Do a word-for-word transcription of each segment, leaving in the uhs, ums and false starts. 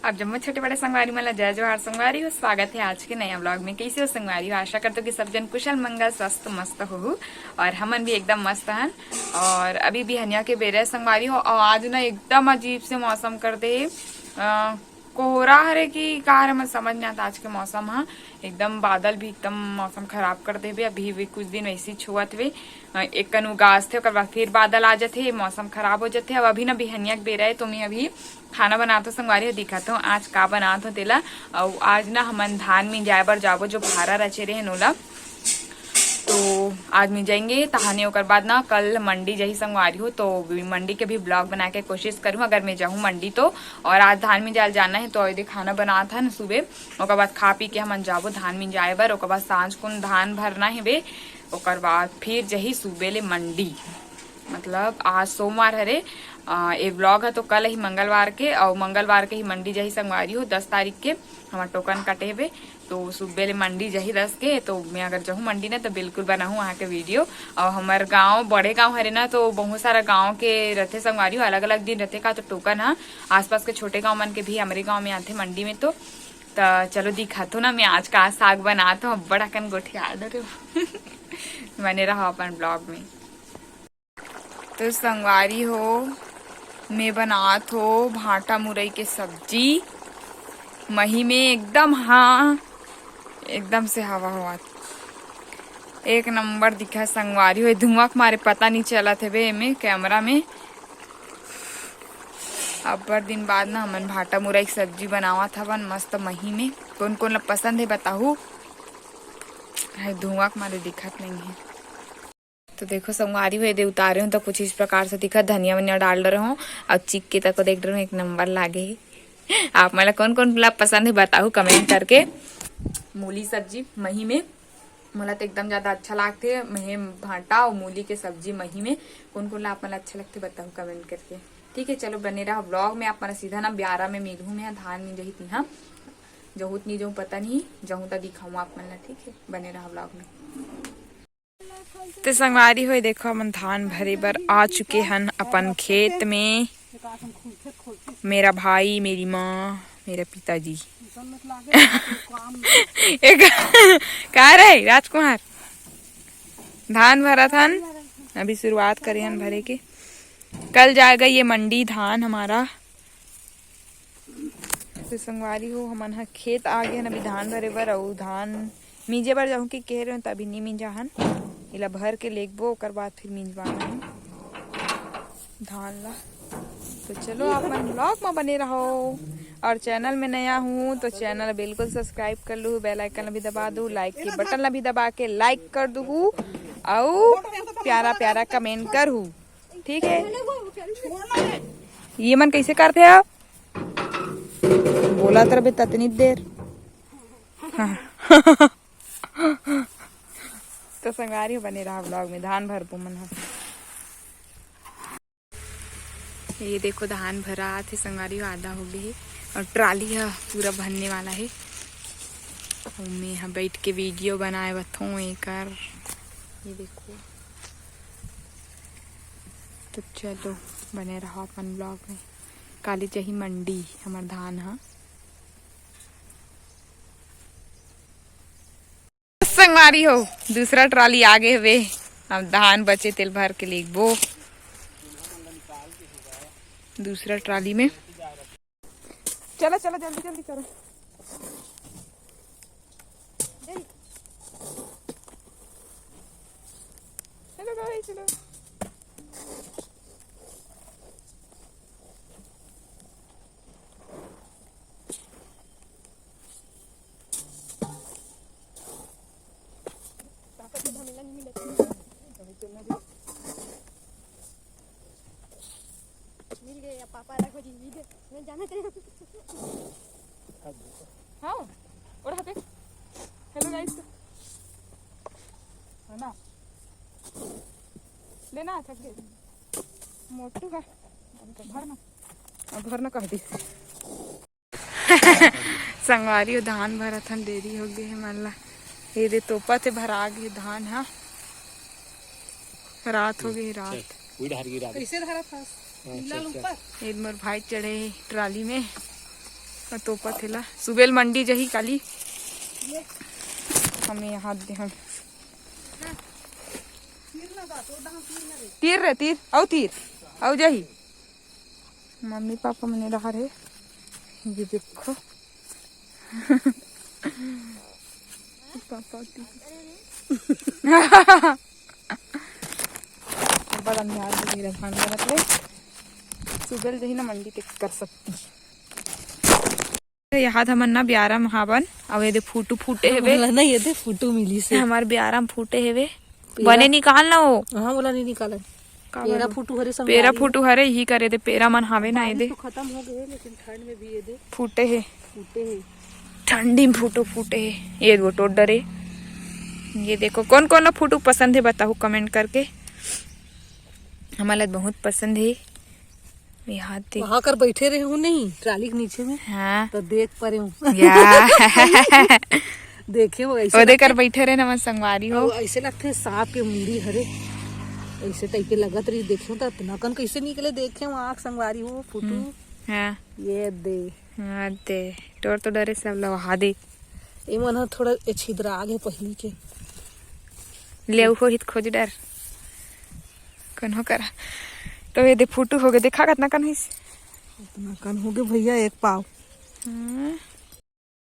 आप जम्मो छोटे बड़े संगवारी मन ला जय जोहार संगवारी हो, स्वागत है आज के नया व्लॉग में। कैसे हो संगवारी हो? आशा करथों कि सब जन कुशल मंगल स्वस्थ मस्त होहू और हमन भी एकदम मस्त हन। और अभी बिहनिया के बेरा है संगवारी हो, और आज ना एकदम अजीब से मौसम कर दे हे। अ, कोहरा हरे कि का हरे, मैं समझ नहीं आता। आज के मौसम ह एकदम, बादल भी एकदम मौसम खराब कर देबे। अभी भी कुछ दिन वैसे ही छुअत वे, अ, एक कन उगास थे, ओकर बाद फिर बादल आ जाथे, मौसम खराब हो जाथे। अब अभी ना बिहनिया के बेरा है, तो मैं अभी खाना बनात हो संगवारी हो, दिखात हो आज का बनात हो तेला। अउ आज ना हमन धान मिंजाए बर जाबो, जो भारा रचे रहे नोला, तो आज मिंजाएंगे। तहाने ओकर बाद ना कल मंडी जाही संगवारी हो, तो मंडी के भी ब्लॉग बना के कोशिश करूँ अगर मैं जाहूँ मंडी तो। और आज धान मिंजाए जाना है, तो एदे खाना बनात हन सुबह, ओकर बाद खा पी के हमन जाबो धान मिंजाए बर। ओकर बाद सांझ कुन धान भरना हेबे, ओकर बाद फिर जही सुबह ले मंडी। मतलब आज सोमवार हरे, अ, ये व्लॉग है तो कल ही मंगलवार के, और मंगलवार के ही मंडी जाही संगवारी हो, दस तारीख के हमार टोकन कटे हेबे। तो सुबह ले मंडी जाही दस के, तो मैं अगर जाहूँ मंडी ना तो बिल्कुल बनाहूँ वहाँ के वीडियो। और हमार गांव बड़े गांव हरे ना, तो बहुत सारा गांव के रथे संगवारी हो, अलग अलग दिन रथे का, तो टोकन ह आसपास के छोटे गांव मन के भी हमरे गांव में आथे मंडी में। तो त चलो दिखाथो ना मैं आज का साग बनात हो, बड़ा कन गोठिया डरे हो। बने रहो अपन ब्लॉग में। तो संगवारी हो, मैं बनात हो भांटा मुरई के सब्जी। मही में एकदम, हाँ, एकदम से हवा होवत, एक नंबर दिखा संगवारी हो। धुआं के मारे पता नहीं चलत हेबे एमे कैमरा में। अब्बड़ दिन बाद ना हमन भांटा मुरई के सब्जी बनावत हवन मस्त मही में। कोन कोन ला पसंद है बताहू। हाय, धुआं के मारे दिखत नहीं है। तो देखो संगवारी हो, एदे उतारे हो तो कुछ इस प्रकार से दिखत, धनिया वनिया डाल डरे हो और चिक के तको देख डरे हो, एक नंबर लागे है। आप मन ला कोन कोन ला पसंद है बताहू कमेंट करके। मूली सब्जी मही में मोला तो एकदम ज्यादा अच्छा लागथे, महे भांटा और मूली के सब्जी मही में। कोन कोन ला आप मन ला अच्छा लगथे बताहू कमेंट करके। ठीक है, चलो बने रहा ब्लॉग में। आप मन ला सीधा ना ब्यारा में मिलहूँ मैं, धान मिंजही तिहा। जहूँ त नहीं जहूँ पता नहीं, जहूँ त दिखाऊँ आप मन ला। ठीक है, बने रहा ब्लॉग में। तो संगवारी हो, देखो, हमन धान भरे बर आ चुके हन अपन खेत में। मेरा भाई, मेरी माँ, मेरा पिताजी। एक का रे राजकुमार, धान भरत हन, अभी शुरुआत करे हन भरे के। कल जाएगा ये मंडी धान हमारा। तो संगवारी हो, हमन ह खेत आ गे हन अभी धान भरे बर, अउ धान मिंजे बर जाहूँ कि कह रहे हो, त अभी नी मिंजा हन। एला भर के लेगबो, ओकर बाद फिर मिंजवाना है धान ला। तो चलो, आप मन ब्लॉग में बने रहो, और चैनल में नया हूँ तो चैनल बिल्कुल सब्सक्राइब कर लू, बेल आइकन भी दबा दू, लाइक के बटन ला भी दबा के लाइक कर दू, अउ प्यारा प्यारा कमेंट कर हू। ठीक है, ये मन कैसे करथे अब? बोला तर बे ततनी देर। हाँ। तो संगवारी हो, बने रहा ब्लॉग में, धान भरबो मन ह। ये देखो, धान भरा आथे संगवारी हो, आधा हो गए है और ट्राली ह पूरा भरने वाला है। अउ मैं ह बैठ के वीडियो बनाए बथों एकर। ये देखो, तो चलो बने रहो अपन ब्लॉग में। काली जही मंडी हमर धान ह। संगवारी हो, दूसरा ट्राली आ गे हवे। अब धान बचे तेल भर के लेगबो दूसरा ट्राली में। चलो चलो, जल्दी जल्दी करो। Hello guys, hello। पापा तो झमेला नहीं मिलता। मिल गए, अब पापा अलग हो जाएंगे। मैं जाना चाहिए। हाँ, और यहाँ पे। Hello guys। है ना? लेना, थक गए। मोटू है। भरना। अब भरना कह दी। संगवारी हो, धान भरत हन, देरी हो गए है मन ला। ये दे तोपा थे, भरा गए धान हा। रात हो गई, रात। चल, वही धार गिरा दे। कैसे धरा था? हाँ, नीला चल, चल। ऊपर। ये मोर भाई चढ़े है ट्राली में। तोपत हे ला। सुबेल मंडी जही काली। हमें यहाँ दे हम। तीर रे, तीर, अउ तीर, अउ जही। मम्मी पापा मने रहा रहे। ये देखो। पापा तीर। बड़ा अन्हार हो गया धान बनत ले। सुबेल जही ना मंडी तक कर सकती। यहाँ हमन ना बियारा म हावन, अउ ये दे फूटू फूटे हेवे। बोला ना, ये दे फूटू मिली से। हमार बियारा म फूटे हेवे। पेरा। बने निकाल ना हो। हाँ, बोला नहीं निकालन। का पेरा बोला? फूटू हरे पेरा संगवारी। फूटू हरे, यही करे दे पेरा मन हावे ना, ये पानी दे। तो खत्म हो गए, लेकिन ठंड में भी ये दे फूटे हे। फूटे हे। ठंडी में फूटू फूटे हे। ये दो टोड डरे। ये देखो, कौन कौन ला फूटू पसंद हे, बताओ comment करके। हमला बहुत पसंद हे। यहाँ देख। वहाँ कर बैठे रहे हूँ नहीं, ट्राली के नीचे में। हाँ। तो देख परे हूँ। या। देखे हो ऐसे ओदे कर लगथे। बैठे रहे ना, मन संगवारी हो। अउ ऐसे लगथे सांप के मुंडी हरे, ऐसे टाइप के लगत रही। देखे हो तो इतना कन कैसे निकले, देखे हो आँख संगवारी हो, फूटू। हम्म, हाँ। ये दे। हाँ दे, टोर तो डरे सब लवहा दे। ये मन ह थोड़ा ए छिद्रा आगे पहली के। ले हो हित खोज डर। कन्हो करा। तो ये दे फूटू हो गए, देखा कतना कन होइस। इतना कन हो गए भैया, एक पाव। हम्म।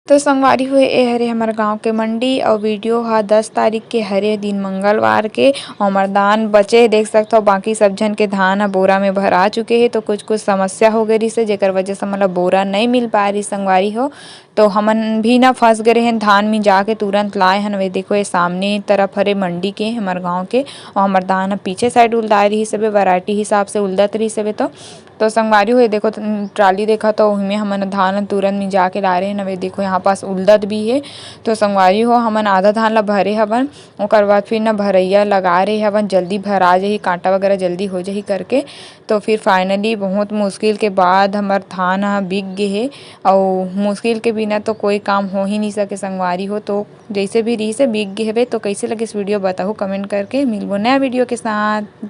तो संगवारी हो, ए हरे हमर गांव के मंडी, अउ वीडियो हा दस तारीख के हरे, दिन मंगलवार के। अउ हमर धान बचे हे, देख सकथव, बाकी सब झन के धान ह बोरा में भरा चुके हे। तो कुछ कुछ समस्या हो गए रिहिसे, जेकर वजह से हमन ल बोरा नइ मिल पाए रिहिस संगवारी हो। तो हमन भी ना फंस गए रहेन, धान मिंजा के तुरंत लाए हन। वे देखो, ये सामने तरफ हरे मंडी के, हमर गांव के, अउ हमर धान ह पीछे साइड उलदाए रिहिस हवे, वैरायटी हिसाब से उलदत रिहिस हवे। तो तो संगवारी हो, ये देखो, त-, ट्राली देखा तो ओहिमे हमन धान तुरंत मिंजा के ला रहे हन। अब ये देखो, यहाँ पास उलदत भी हे। तो संगवारी हो, हमन आधा धान ला भरे हवन, ओकर बाद फिर न भरैया लगा रहे हवन, जल्दी भरा जाही, कांटा वगैरह जल्दी हो जाही करके। तो फिर finally बहुत मुश्किल के बाद हमर धान ह बिक गे हे, अउ मुश्किल के बिना तो कोई काम हो ही नहीं सके संगवारी हो। तो जैसे भी रही से बिक गे हवे। तो कैसे लगे इस वीडियो, बताहू comment करके। मिलबो नया वीडियो के साथ।